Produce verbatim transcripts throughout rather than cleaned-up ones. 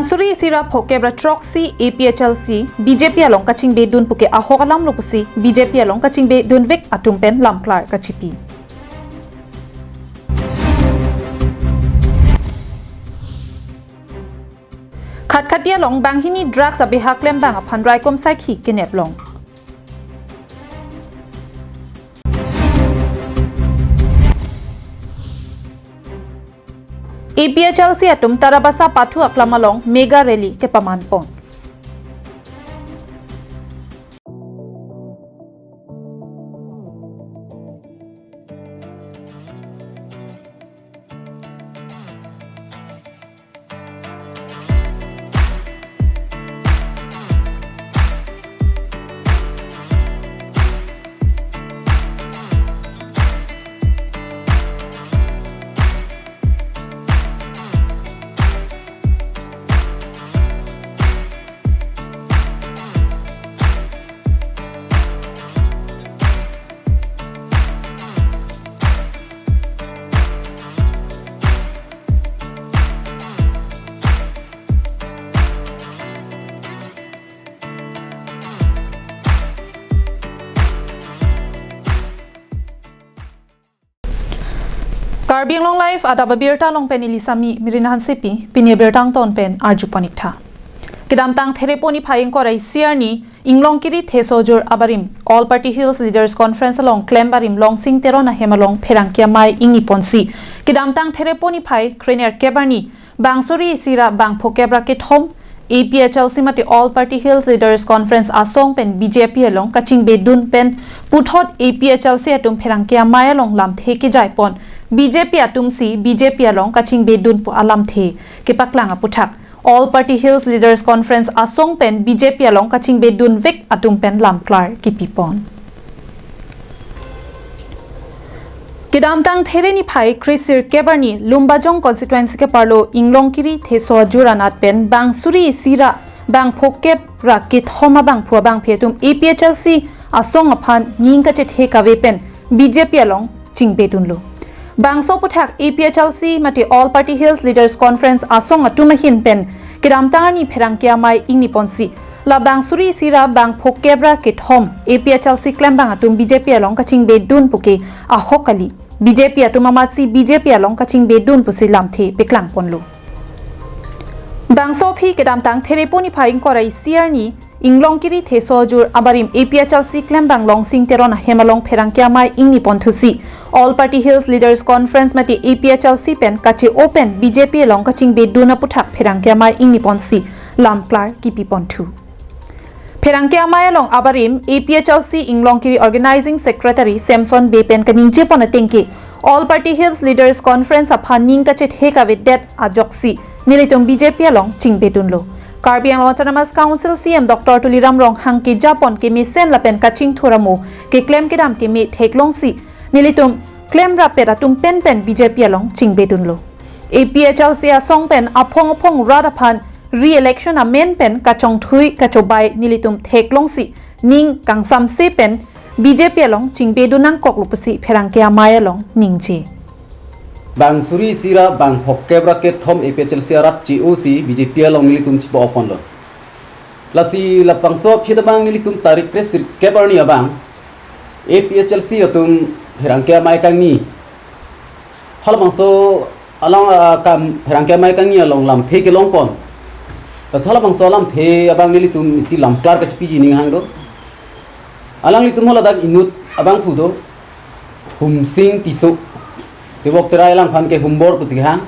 Suri isi ra phokep ra throksi A P H L C B J P along kachingbedun puke ahok alam lo pusi B J P along kachingbedunvek atum pen lamklar kachipi. Khatkhati along banghini drugs abeha klembang aphan raikom saikhi kenep long. A P H L C atum Tarabasa pathu aklam along mega rally kepaman pon. Karbi Anglong Live adap abirta along pen ili sami Mirina Hansepi, pini abirta angton pen arju pon ik tha. Kedamtang Therepo niphai ingkoi ra isi arni, Inglongkiri Theso Ajur abarim All Party Hills Leaders Conference along klem barim Longsing Teron ahem along pherangke amei ingni ponsi, kedamtang Therepo niphai krenerkep arni, bang suri isi ra bang phokep ra kethom A P H L C mate All Party Hills Leaders Conference asong pen B J P along kachingbedun pen puthot A P H L C atum pherangke amei along lamthe kejai pon, B J P atum si B J P along kachingbedun pu alamthe kepaklang aputhak All Party Hills Leaders Conference asong pen B J P along kachingbedunvek atum pen lamklar kipi pon. Kedamtang There niphai kresirkep arni Lumbajong constituency keparlo Inglongkiri Theso Ajur anat pen bang suri isi ra bang phokep ra kethom abangphu abangphi atum A P H L C asong aphan ning kachethe kave pen B J P along chingbedunlo. Bangso aputhak A P H L C mate All Party Hills Leaders Conference asong atum ahin pen kedamtang arni pherangke amei ingni ponsi, la bang suri isi ra bang phokep ra kethom A P H L C klembang atum B J P along kachingbedun puke ahok kali, B J P atum amatsi B J P along kachingbedun pusi lamthe paklang ponlo. Bangso aphi kedamtang Therepo niphai ingkoi ra isi arni Inglongkiri Theso Ajur abarim A P H L C klembang Longsing Teron ahem along pherangke amei ingni ponthusi, All Party Hills Leaders Conference mate A P H L C pen kache-o pen B J P along kachingbedun aputhak pherangke amei ingni ponsi lamklar kipi ponthu. Pherangke amei along abarim A P H L C Inglongkiri Organizing Secretary Samson Bey pen kaningje pon atengke, All Party Hills Leaders Conference aphan ning kachethe kavedet ajoksi nelitum B J P along chingbedunlo. Karbi Anglong Autonomous Council C E M Doctor Tuliram Ronghang keja pon kemesen lapen kachingthur amo keklem kedam keme theklongsi nelitum klemrap pet atum penpen B J P along chingbedunlo. A P H L C asong pen aphong aphong rat aphan re-election amen pen kachongthui kachobai nelitum theklongsi ning kangsamse pen B J P along chingbedun nangkoklo pusi pherangke amei along ningje. Bang suri isi ra bang phokep ra kethom A P H L C arat che-o si B J P along nelitum chipo-ok ponlo. Lasi labangso aphi ta bang nelitum tarik kresirkep arni abang A P H L C atum pherangke amei kangni, halabangso along, ah, kam pherangke amei kangni along lamthe kelong pon. Lasi halabangso alamthe abang nelitum isi lamklar kachipiji ning hang do. Alanglitum haladak inut abangphu do, Humsing Tisso. Tebok Terai alangphan ke Humbor pusi kehang.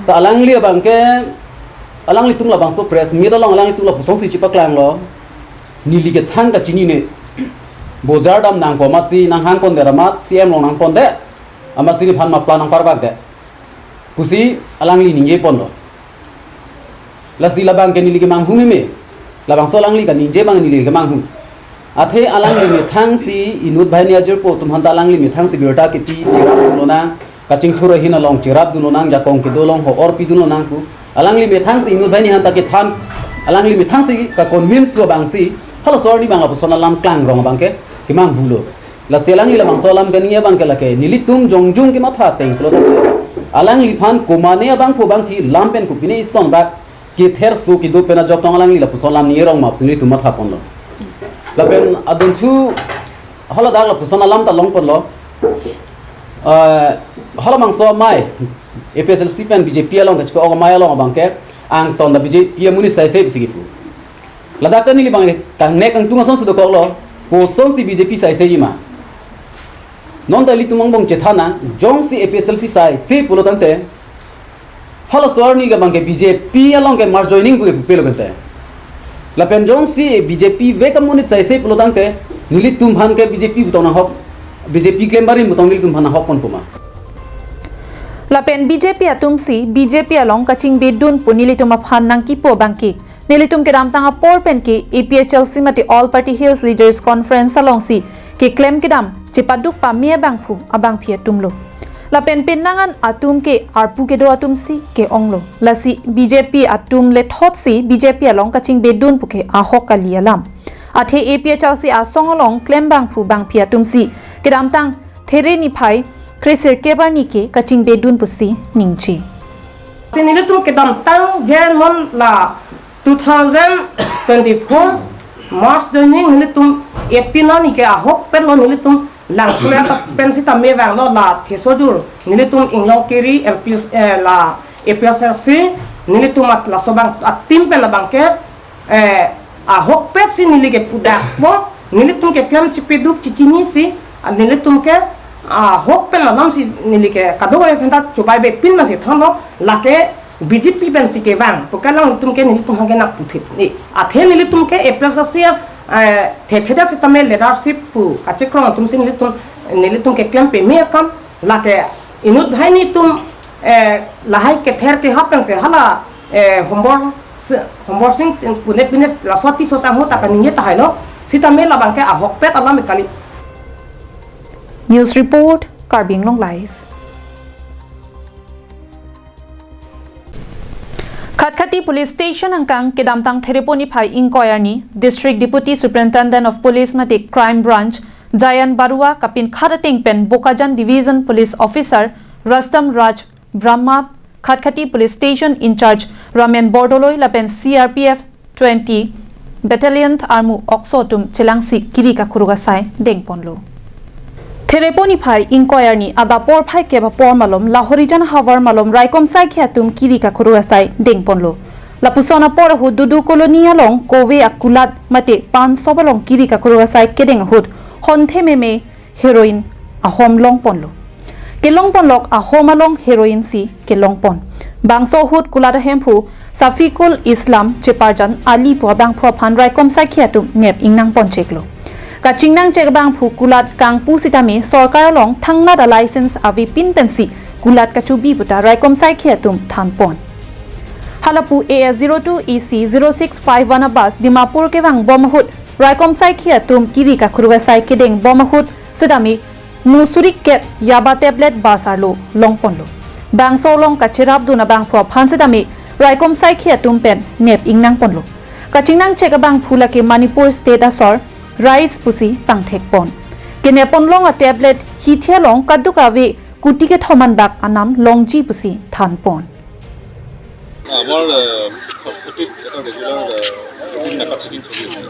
Sa alangli abang ke, alanglitum labangso press meet along alanglitum lapuson si chipaklanglo. Neli kethang kachinine. Bojar dam nangpo amatsi nanghang pondet amat C M along nangpondet. Amatsi neliphan mapla nangparbakdet pusi alangli ningje ponlo. Lasi labang ke neli kemanghu meme. Labangso alangli kaningje abang neli kemanghun. Athe alangli methang si inut banghini ajirpo atum aphanta alangli methang si birta kipi cherapdun lonang, kachingthur ahin along cherapdun lonang, jakong kedo along ho-or pidun lonang pu. Alangli methang si inut banghini aphanta kethan, alangli methang si ka-convince lo abang si, halaso arni abang lapuson alam klangrong abang ke kemanghulo. Lasi alangli labangso alam kaningje abang ke lake nelitum jongjung kematha ateng pulo tangte, alangliphan komane abangphu abangphi lam pen kopine isong dak ketherso kedo pen ajok tong alangli lapuson alam ni rong map si nelitum matha ponlo. Lapen adunthu haladak lapuson alam ta long ponlo. Eh, halabangso amei, A P H L C pen B J P along kachepa-ok amei along abangke, angton ta B J P amonit saise pusi kipu. Ladak ta neli abang kangnek kangtung asonsi dokoklo, kosonsi B J P saisejima. Non ta ilitum angbong chethan nang, jongsi A P H L C saise pulo tangte, halaso arni ke abangke B J P along ke merge joining pu ke pupelo kente. Lapen jongsi B J P vek amonit saise pulo tangte, nelitum aphan ke B J P pu tong nanghok, B J P klem barim pu tong nelitum aphan nanghok pon puma. Lapen B J P atum si B J P along kachingbedun pu nelitum aphan nangkipu abangke, nelitum kedamtang apor pen ke A P H L C mate All Party Hills Leaders Conference alongsi keklem kedam chepaduk pame abangphu abangphi atumlo. Lapen penang an atum ke arpu kedo atum si ke-onglo. Lasi B J P atum lethot si B J P along kachingbedun pu ke ahok kali alam. Athe A P H L C asong along klem bangphu bangphi atum si kedamtang There niphai kresirkep arni ke kachingbedun pusi ningje. Si nelitum kedamtang je non la two thousand twenty-four March joining nelitum eighteen arni ke ahokpet lo nelitum Langsoya ta pen sitame vanglo la thesojur nelitum Inglong Kiri M P, eh, la A P H L C nelitum at laso abang atim pen abangke eh, ahokpet si neli ke pudakpo, nelitum ke klem chepeduk chechinisi, ah, nelitum ke, ah, ahokpet alam si neli ke kadokave aphanta chobei bepin ma si thanlo, lake B J P pen si kevang, pu ke alanglitum ke nelitum aphan ke nangputhip ni. Athe nelitum ke A P H L C, eh, thethedet sitame leadership pu kachekrong atum si nelitum, nelitum ke klem peme akam, lake inut banghini atum, eh, lahai kether kehap pen si hala, eh, Hombor, Hombor Sing pune pine laso ati so sangho ta kaningje tahai lo, sitame labangke ahokpet alam kali. News report, Karbi Anglong Live. Khatkhati Police Station angkang kedamtang Therepo niphai ingkoi arni, District Deputy Superintendent of Police mate Crime Branch, Jayan Barua kapinkhat ateng pen Bokajan Division Police Officer Rustom Raj Brahma, Khatkhati Police Station in-charge Ramen Bordoloi lapen C R P F twenty Battalion armu okso atum chelangsi kiri kakuruk asai dengponlo. Therepo niphai ingkoi arni adap porphai kep apor malom Lahorijan havar malom raikom saikhi atum kiri kakuruk asai dengponlo. Lapuson apor ahut Dudu Colony along kove akulat mate pan shop along kiri kakuruk asai kedeng ahut honthe meme heroin ahom longponlo. Kelongponlok ahom along heroin si kelongpon. Bangso ahut kulat ahemphu Safikul Islam Cheparjan Ali pu abangphu aphan raikom saikhi atum nep ingnangponcheklo. Kachingnangchek abangphu kulat kangpu sitame sorkar along thangnat a-license avepin pensi kulat kachobi puta raikom saikhi atum thanpon. Halapu A S zero two E C zero six five one a-bus Dimapur kevangbom ahut raikom saikhi atum kiri kakuruk asai kedengbom ahut sitame mu suri kep yaba tablet bus arlo longponlo. Bangso along kacherapdun abangphu aphan sitame raikom saikhi atum pen nep ingnangponlo. Kachingnangchek abangphu lake Manipur State asor rice pusi pangthekpon. Kenepponlong a-tablet hithi along kadokave kuti kethom anbak anam longji pusi thanpon. আমাৰ, আহ, খটখটিত এটা ৰেগুলাৰ, আহ, ৰুটিন নাকা চেকিং চলি আছে।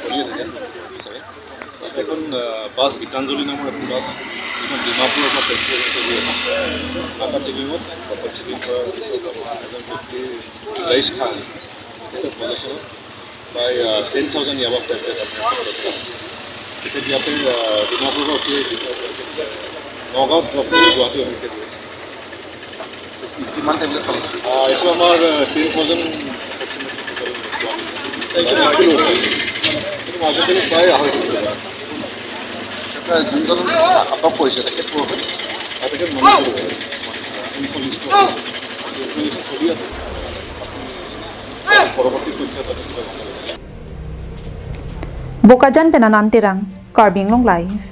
চলি আছে, ছাৰে। তাত এখন, আহ, বাছ, গীতাঞ্জলি নামৰ এখন বাছ, এখন ডিমাপুৰৰ পৰা তেজপুৰলৈকে গৈ আছে। নাকা চেকিঙত, খটখট চেকিং কৰাৰ পিছত আমাৰ এজন ব্যক্তি, ৰাইজ খান, তেখেতৰ পজেচনত প্ৰায়, আহ, টেন থাউজেণ্ড ইয়াবা টেবলেট আছে। তেখেত ইয়াতে, আহ, ডিমাপুৰৰ পৰা উঠি আহিছিল। নগাঁৱত ড্ৰপ কৰি গুৱাহাটী অভিমুখে গৈ আছে। কিমান টেবলেট খালে? আহ, এইটো আমাৰ, আহ, টেন থাউজেণ্ড এপ্ৰক্সিমেটলি টোটেল পোৱা গৈছে। এইটো মাৰ্কেট আছে। এইটো মাৰ্কেট প্ৰায় আঢ়ৈ কিলো। আচ্ছা, যোনজন আটক কৰিছে, তেখেত ক'ৰ হয়? আহ, তেখেত মণিপুৰৰ হয়। ইনফৰমেশ্যন চলি আছে। পৰৱৰ্তী পৰ্যায়ত আমি কিবা গম পাব। Bokajan pen Anand Terang, Karbi Anglong Live.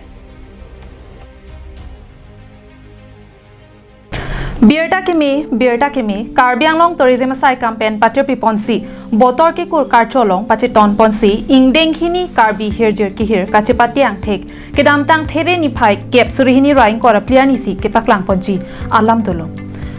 Birta keme, birta keme, Karbi Anglong Tourism asaikam pen patirpi ponsi, botor kekur karcho along pacheton ponsi, ingdeng hini Karbi hirjir kehir kachepate angthek, kedamtang There niphai kep suri hini ra ingkoi ra phli arni si kepaklang ponji alam dolo.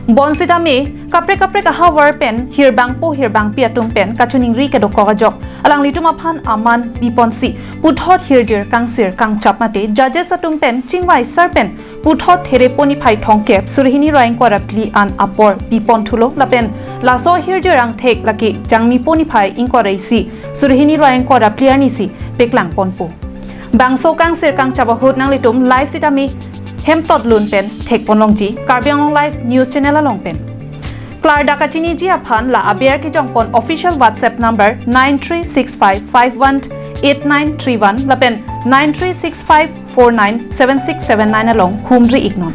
Bonsitame kaprek kaprek ahavar pen hirbangpo hirbangpi atum pen kachiningri kedokok ajok alanglitum aphan aman biponsi puthot hirjir kangsir kangchap mate judges atum pen chingvai sar pen puthot Therepo niphai thomkep suri hini ra ingkoi ra phli an apor bipon thulo lapen laso hirjir angthek lake Jangmipo niphai ingkoi ra isi suri hini ra ingkoi ra phli arni si peklangponpo. Bangso kangsir kangchap ahut nanglitum live sitame hemtot lun pen thekponlongji Karbi Anglong Live News Channel along pen. Klardak kachiniji aphan la aber kejongpon official WhatsApp number nine three six five five one eight nine three one lapen nine three six five four nine seven six seven nine along humri iknon.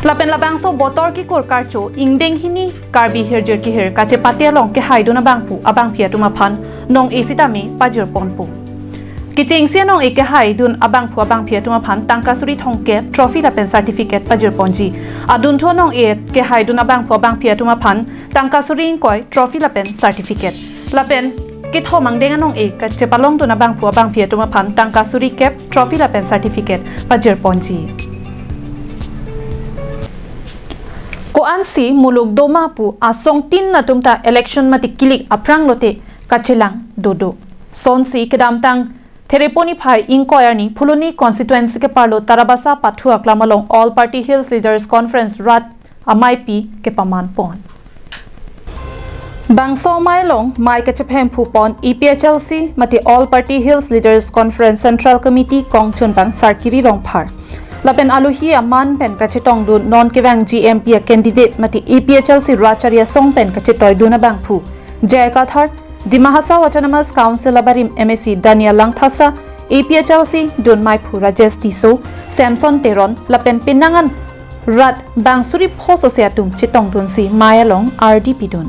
Lapen labangso botor kikur karcho ingdeng hini Karbi hirjir kehir kachepate along kehaidun abangphu abangpi atum aphan nong-e sitame pajirponpo. Kechengsi nong-e kehaidun abangphu abangpi atum aphan tangka suri thomkep trophy lapen certificate pajirponji. Adunthu nong-e kehaidun abangphu abangpi atum aphan tangka suri ingkoi trophy lapen certificate. Lapen kethom angdeng anong-e kachepalongdun abangphu abangpi atum aphan tangka suri kep trophy lapen certificate pajirponji. Ko-ansi muluk doma pu asong tin atum ta election mate kilik aphrang lote kachelang dodo. Sonsi kedamtang Therepo niphai ingkoi arni Phuloni constituency keparlo Tarabasa pathu aklam along All Party Hills Leaders Conference rat ameipi kepamanpon. Bangso amei along mei kachephem phupon A P H L C mate All Party Hills Leaders Conference Central Committee kongchunbang Sarkiri Rongphar. Lapen alohi aman pen kachetongdun non kevangji M P a candidate mate A P H L C rat chari asong pen kachetoidun abangphu J I Kathar, Dima Hasao Autonomous Council abarim M A C Daniel Langthasa, A P H L C dunmeiphu Rajesh Tisso, Samson Teron, lapen penang an rat bang suri phos ose atum chetongdunsi mei along ardi pidun.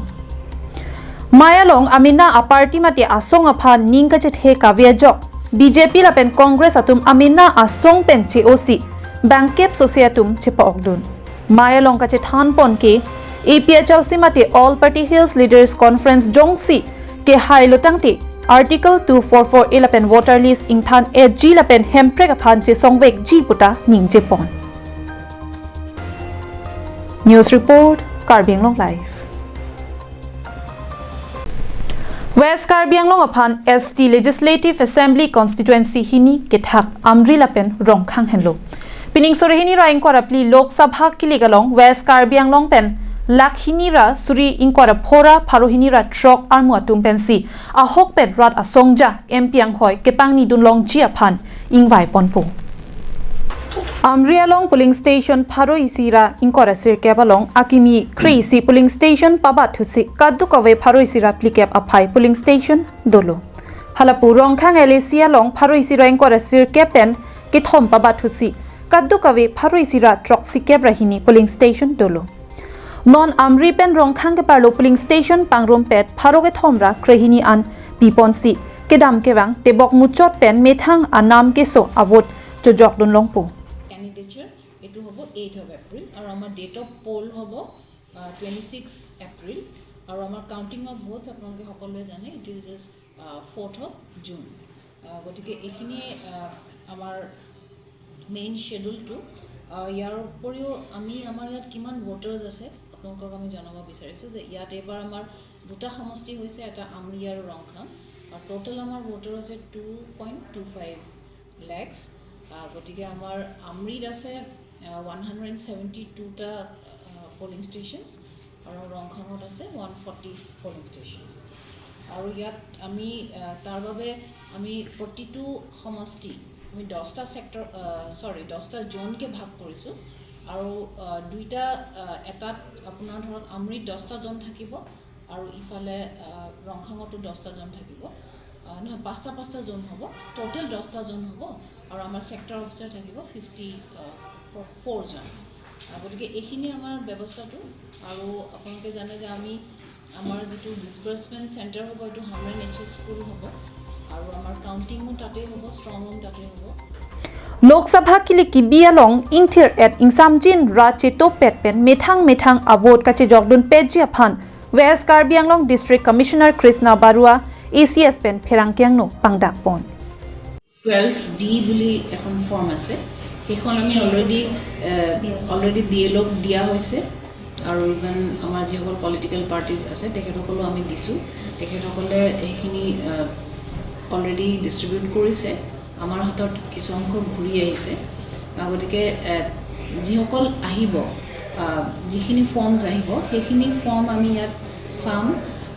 Mei along amena a-party mate asong aphan ning kachethe kave ajok B J P lapen Congress atum amena asong pen che-osi bangkep sose atum chepa-okdun. Mei along kachethanpon ke A P H L C mate All Party Hills Leaders Conference jongsi kehailo tangte Article two four four A lapen voter list ingthan-etji lapen Hemprek aphan chesongvekji puta ningjepon. News report, Karbi Anglong Live. West Karbi Anglong aphan S T Legislative Assembly Constituency hini kethak Amri lapen Rongkhang henlo. Pining suri hini ra ingkoi ra phli Lok Sabha kilik along West Karbi Anglong pen lak hini ra suri ingkoi ra phora pharo hini ra throk armu atum pensi ahokpet rat asong ja M P anghoi kepangnidunlongji aphan ingvaiponpo. Amri along polling station pharo isi ra ingkoi ra sirkep along akimi kre isi polling station pabat thusi kadokave pharo isi ra phlikep aphai polling station dolo. Halapu Rongkhang L A C along pharo isi ra ingkoi ra sirkep pen kethom pabat thusi kadokave pharo isi ra throksikep ra hini polling station dolo. Non Amri pen Rongkhang keparlo polling station pangrumpet pharo kethom ra kre hini an piponsi kedam kevang tebok muchot pen methang anam keso a-vote chojokdunlongpo. কেণ্ডিডেটছৰ এইটো হ'ব eighth of April আৰু আমাৰ date of পল হ'ব twenty six April আৰু আমাৰ counting of ভোটছ আপোনালোকে সকলোৱে জানে, it is fourth of June. গতিকে এইখিনিয়ে আহ, আমাৰ মেইন শ্বেডিউলটো। আহ, ইয়াৰ উপৰিও আমি আমাৰ ইয়াত কিমান ভোটাৰ্ছ আছে আপোনালোকক আমি জনাব বিচাৰিছোঁ যে ইয়াত এইবাৰ আমাৰ দুটা সমষ্টি হৈছে, এটা আমৰি আৰু ৰংখাং। আৰু টোটেল আমাৰ ভোটাৰ হৈছে টু পইণ্ট টু ফাইভ লেক্স। আহ, গতিকে আমাৰ আমৰিত আছে ওৱান হাণ্ড্ৰেড ছেভেণ্টি টুটা পলিং ষ্টেচনছ আৰু ৰংখাঙত আছে ওৱান ফৰ্টি পলিং ষ্টেচনছ। আৰু ইয়াত আমি আহ, তাৰ বাবে আমি প্ৰতিটো সমষ্টি আমি দহটা ছেক্টৰ, চৰি, দহটা জ'নকে ভাগ কৰিছোঁ। আৰু আহ, দুইটা আহ, এটাত আপোনাৰ ধৰক আমৰিত দহটা জন থাকিব আৰু ইফালে আহ, ৰংখাঙতো দহটা জন থাকিব। আহ, নহয়, পাঁচটা পাঁচটা জ'ন হ'ব, টোটেল দহটা জ'ন হ'ব আৰু আমাৰ ছেক্টৰ অফিচাৰ থাকিব ফিফটি ফ'ৰজন। আহ, গতিকে এইখিনি আমাৰ ব্যৱস্থাটো। আৰু আপোনালোকে জানে যে আমি আমাৰ যিটো ডিছবাৰ্চমেণ্ট চেণ্টাৰ হ'ব, এইটো হামৰেং এইচ এছ স্কুল হ'ব আৰু আমাৰ কাউণ্টিঙো তাতেই হ'ব, ষ্ট্ৰং ৰুম তাতেই হ'ব। Lok Sabha kilik kebi along ingthir-et ingsamjin ra chetopet pen methang methang a-vote kachejokdunpetji aphan West Karbi Anglong District Commissioner Krishna Barua A C S pen pherangke angno pangdakpon. Twelve D বুলি এখন form আছে, সেইখন আমি already already B L অ'ক দিয়া হৈছে। আৰু ইভেন আমাৰ যিসকল পলিটিকেল পাৰ্টিজ আছে তেখেতসকলো আমি দিছোঁ। তেখেতসকলে সেইখিনি অলৰেডি ডিষ্ট্ৰিবিউট কৰিছে। আমাৰ হাতত কিছু অংশ ঘূৰি আহিছে। আহ, গতিকে আহ, যিসকল আহিব, আহ, যিখিনি ফৰ্মছ আহিব সেইখিনি ফৰ্ম আমি ইয়াত চাম।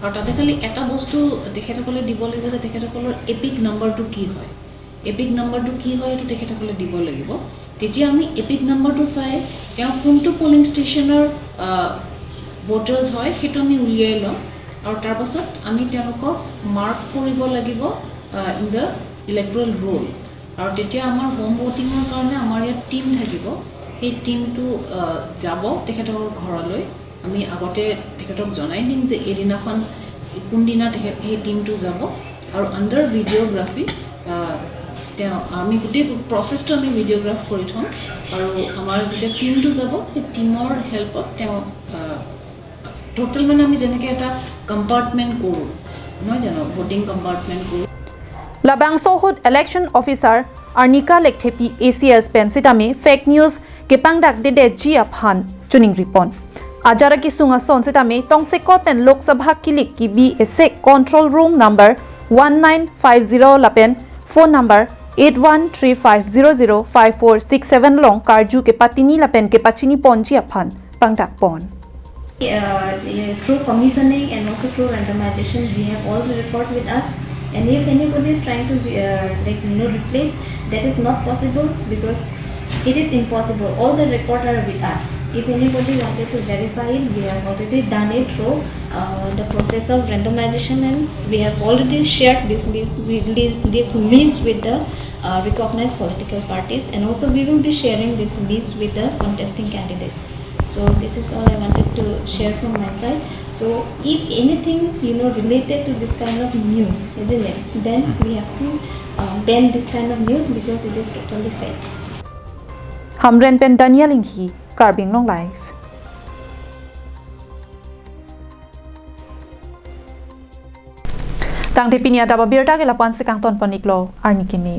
আৰু তাতে খালি এটা বস্তু তেখেতসকলে দিব লাগিব যে তেখেতসকলৰ এপিক নাম্বাৰটো কি হয়, এপিক নাম্বাৰটো কি হয় সেইটো তেখেতসকলে দিব লাগিব। তেতিয়া আমি এপিক নাম্বাৰটো চাই তেওঁ কোনটো পলিং ষ্টেচনৰ ভোটাৰ্ছ হয় সেইটো আমি উলিয়াই ল'ম। আৰু তাৰপাছত আমি তেওঁলোকক মাৰ্ক কৰিব লাগিব ইন দ্য ইলেক্টৰেল ৰোল। আৰু তেতিয়া আমাৰ হোম ভোটিঙৰ কাৰণে আমাৰ ইয়াত টিম থাকিব। সেই টিমটো যাব তেখেতৰ ঘৰলৈ। আমি আগতে তেখেতক জনাই দিম যে এইদিনাখন কোনদিনা তেখেত সেই টিমটো যাব। আৰু আণ্ডাৰ ভিডিঅ'গ্ৰাফী তেওঁ আমি গোটেই প্ৰচেছটো আমি ভিডিঅ'গ্ৰাফ কৰি থ'ম। আৰু আমাৰ যেতিয়া টিমটো যাব সেই টিমৰ হেল্পত তেওঁ টোটেল মানে আমি যেনেকৈ এটা কম্পাৰ্টমেণ্ট কৰোঁ, নহয় জানো, ভোটিং কম্পাৰ্টমেণ্ট কৰোঁ। Labangso ahut Election Officer Arnika Lekthepi A C S pen sitame fake news kepangdakdedetji aphan choningri pon. Ajara kesung ason sitame tongsekot pen Lok Sabha kilik kebi esek control room number one nine five zero lapen phone number eight one three five zero zero five four six seven along karju kepatini lapen kepachini ponji aphan pangdak pon. Uh, through commissioning and also through randomization, we have all the record with us. And if anybody is trying to be, uh, like, you know, replace, that is not possible because it is impossible. All the record are with us. If anybody wanted to verify it, we have already done it through uh, the process of randomization, and we have already shared this list, with this, this list with the uh, recognized political parties, and also we will be sharing this list with the contesting candidate. So this is all I wanted to share from my side. So if anything, you know, related to this kind of news, isn't it, then we have to uh, ban this kind of news because it is totally fake. Hamren pen Daniel Inghi, Karbi Anglong Live. Tangte pini adap abirta ke lapu-an si kangton pon-iklo, arni kimi.